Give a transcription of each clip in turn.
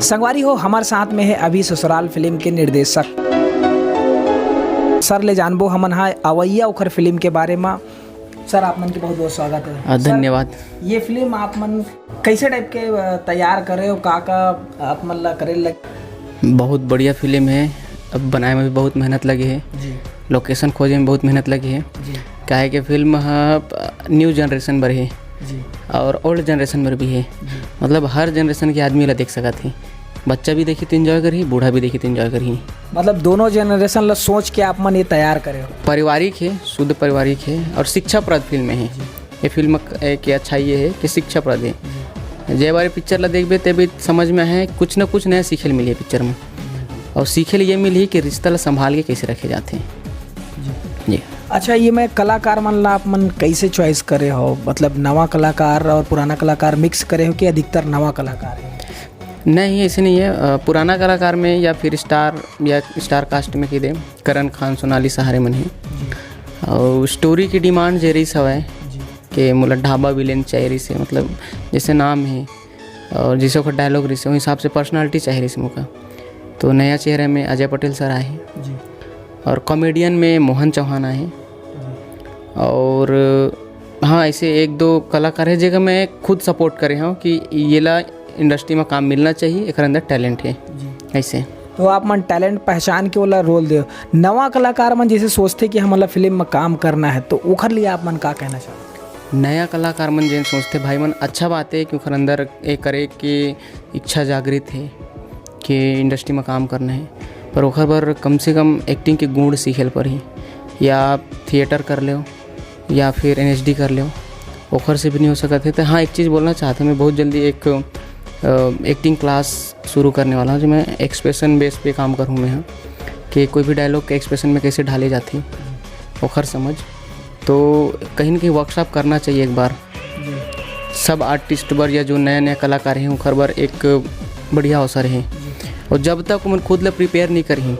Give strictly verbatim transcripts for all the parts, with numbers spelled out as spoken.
संगवारी हो, हमर साथ में है अभी ससुराल फिल्म के निर्देशक सर ले जानबो हमन हा अवैया ओखर फिल्म के बारे में। सर, आप मन के बहुत बहुत स्वागत है। आ, सर, धन्यवाद। ये फिल्म आप मन कैसे टाइप के अ, तैयार करे हो, का का आप मन ला करे लगे? बहुत बढ़िया फिल्म है। अब बनाए में भी बहुत मेहनत लगे है। जी। लोकेशन खोजे में बहुत मेहनत लगे है। जी। काहे कि फिल्म ह न्यू जनरेशन बर है जी। और ओल्ड जनरेशन बर भी है। जी। मतलब हर जनरेशन के आदमी ला देख सकत है। बच्चा भी देखी तो एंजॉय करही, बूढ़ा भी देखी तो एंजॉय करही। मतलब दोनों जनरेशन ला सोच के आप मन ये तैयार करे हो? पारिवारिक है, शुद्ध पारिवारिक है और शिक्षाप्रद फिल्म है। ये फिल्म क- के अच्छाई ये है कि शिक्षाप्रद है। जय बारी पिक्चर ला देखबे ते भी समझ में है, कुछ ना कुछ नया सीखे ल मिली है पिक्चर में। और सीखे ल ये मिली कि रिश्ता ला संभाल के कैसे रखे जाते हैं। जी। अच्छा, ये मैं कलाकार मन ला आप मन कैसे चॉइस करे हो? मतलब नवा कलाकार और पुराना कलाकार मिक्स करे हो कि अधिकतर नवा कलाकार है? नहीं, ऐसे नहीं है। अ, पुराना कलाकार में या फिर स्टार या स्टार कास्ट में कह दे, करण खान, सोनाली सहारे मन है। और स्टोरी की डिमांड जे रही हवय जी। कि मोला ढाबा विलेन चाहिए रही से, मतलब जैसे नाम है और जैसे ओकर डायलॉग रही से, उस हिसाब से पर्सनालिटी चाहिए रही से मोका। तो नया चेहरा में अजय पटेल सर आए हैं जी। और कॉमेडियन में मोहन चौहान आए हैं। और हाँ, ऐसे एक दो कलाकार है जेकर मैं खुद सपोर्ट करे हूँ कि येला इंडस्ट्री में काम मिलना चाहिए, एकर अंदर टैलेंट है। जी। ऐसे तो आप मन टैलेंट पहचान के ओला रोल दे। नवा कलाकार मन जैसे सोचते कि हमन ला फिल्म में काम करना है, तो ओखर लिए आप मन का कहना चाहते? नया कलाकार मन जेन सोचते, भाई मन, अच्छा बात है कि ओखर अंदर ये करे के इच्छा जागृत है कि इंडस्ट्री में काम करना है, पर ओखर बर कम से कम एक्टिंग के गुण सीखे ल पड़ही, या थिएटर कर लेव या फिर एन कर लेव, ओखर से भी नहीं हो सकत है। तो हाँ, एक चीज़ बोलना चाहत हूँ मैं, बहुत जल्दी एक एक्टिंग क्लास शुरू करने वाला हूँ, जो मैं एक्सप्रेशन बेस पे काम करूँ मैं, हाँ, कि कोई भी डायलॉग के एक्सप्रेशन में कैसे ढाले जाते हैं, ओखर समझ। तो कहीं ना कहीं वर्कशॉप करना चाहिए एक बार। सब आर्टिस्ट बर या जो नया नया कलाकार हैं, ओखर बर एक बढ़िया अवसर है। और जब तक ओमन खुद ले प्रिपेयर नहीं करही,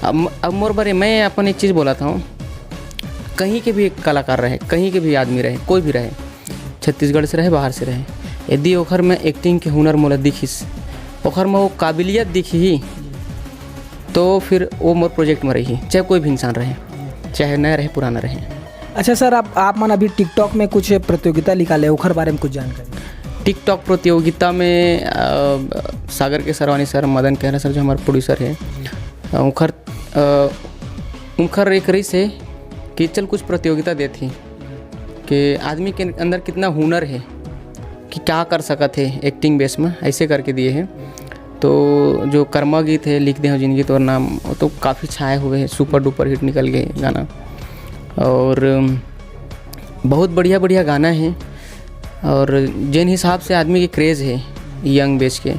अब, अब मोर बर, मैं अपन एक चीज़ बोलत हूँ, कहीं के भी एक कलाकार रहे, कहीं के भी आदमी रहे, कोई भी रहे, छत्तीसगढ़ से रहे, बाहर से रहे, यदि ओखर में एक्टिंग के हुनर मोला दिखिस, ओखर में वो काबिलियत दिखही, तो फिर वो मोर प्रोजेक्ट में रही, चाहे कोई भी इंसान रहे, चाहे नया रहे, पुराना रहे। अच्छा सर, आप आप मन अभी टिकटॉक में कुछ प्रतियोगिता निकाले, ओखर बारे में कुछ जानकारी? टिकटॉक प्रतियोगिता में अ, सागर के सरवानी सर, मदन कहरा सर, जो हमारे प्रोड्यूसर है, अ, उनखर अ, उनखर एक रईस है कि चल कुछ प्रतियोगिता देती कि आदमी के अंदर कितना हुनर है, कि क्या कर सकत है एक्टिंग बेस में, ऐसे करके दिए हैं। तो जो कर्मा गीत है, लिख दे हो जिंदगी तोर नाम, वो तो काफ़ी छाए हुए हैं, सुपर डुपर हिट निकल गए गाना। और बहुत बढ़िया बढ़िया गाना है। और जिन हिसाब से आदमी के क्रेज़ है यंग बेच के,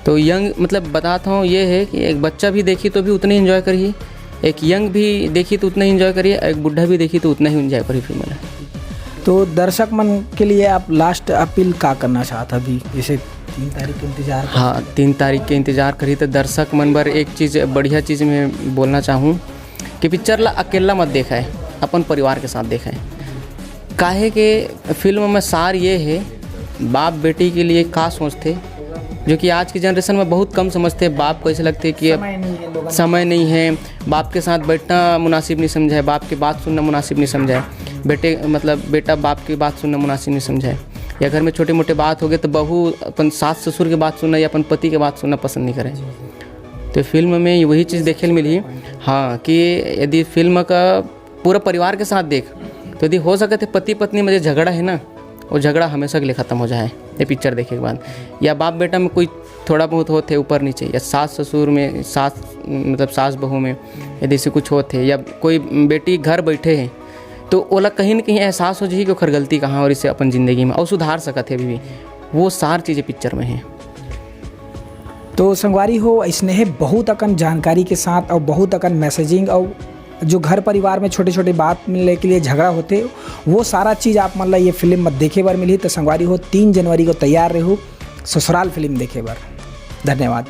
तो यंग, मतलब, बताता हूँ, ये है कि एक बच्चा भी देखी तो भी उतना ही एंजॉय करही, एक यंग भी देखी तो उतना ही एंजॉय करही, एक बूढ़ा भी देखी तो उतना ही एंजॉय करही फिल्म में। तो दर्शक मन के लिए आप लास्ट अपील का करना चाहत? अभी जैसे तीन तारीख के इंतजार कर हाँ, तीन तारीख के इंतजार करी। तो दर्शक मन बर एक चीज़, बढ़िया चीज़ मैं बोलना चाहूँ कि पिक्चर ला अकेला मत देखाए, अपन परिवार के साथ देखाए। काहे के फिल्म में सार ये है, बाप बेटी के लिए का सोचते, जो कि आज की जनरेशन में बहुत कम समझते। बाप को ऐसे लगते कि अब समय नहीं है लोगन समय नहीं है, बाप के साथ बैठना मुनासिब नहीं समझा है, बाप की बात सुनना मुनासिब नहीं समझा है, बेटे, मतलब, बेटा बाप की बात सुनना मुनासिब नहीं समझा है, या घर में छोटे मोटे बात हो गए तो बहू अपन सास ससुर की बात सुनना या अपन पति की बात सुनना पसंद नहीं करे। तो फिल्म में वही चीज़ देखे ल मिली, हाँ, कि यदि फिल्म का पूरा परिवार के साथ देख, तो यदि हो सकत है पति पत्नी में जो झगड़ा है ना, वो झगड़ा हमेशा के लिए ख़त्म हो जाए ये पिक्चर देखे के बाद। या बाप बेटा में कोई थोड़ा बहुत होत है ऊपर नीचे, या सास ससुर में, सास, मतलब, सास बहू में यदि से कुछ होत है, या कोई बेटी घर बैठे है, तो ओला कहीं ना कहीं एहसास हो जाही कि ओकर गलती कहाँ और इसे अपन ज़िंदगी में और सुधार सकत है अभी भी। वो सार चीज़ें पिक्चर में है। तो संगवारी हो, इसने है बहुत अकन जानकारी के साथ और बहुत अकन मैसेजिंग और जो घर परिवार में छोटे छोटे बात मिलने के लिए झगड़ा होते, वो सारा चीज़ आप मन ला ये फिल्म में देखे बर मिली। तो संगवारी हो, तीन जनवरी को तैयार रहू ससुराल फिल्म देखे बर। धन्यवाद।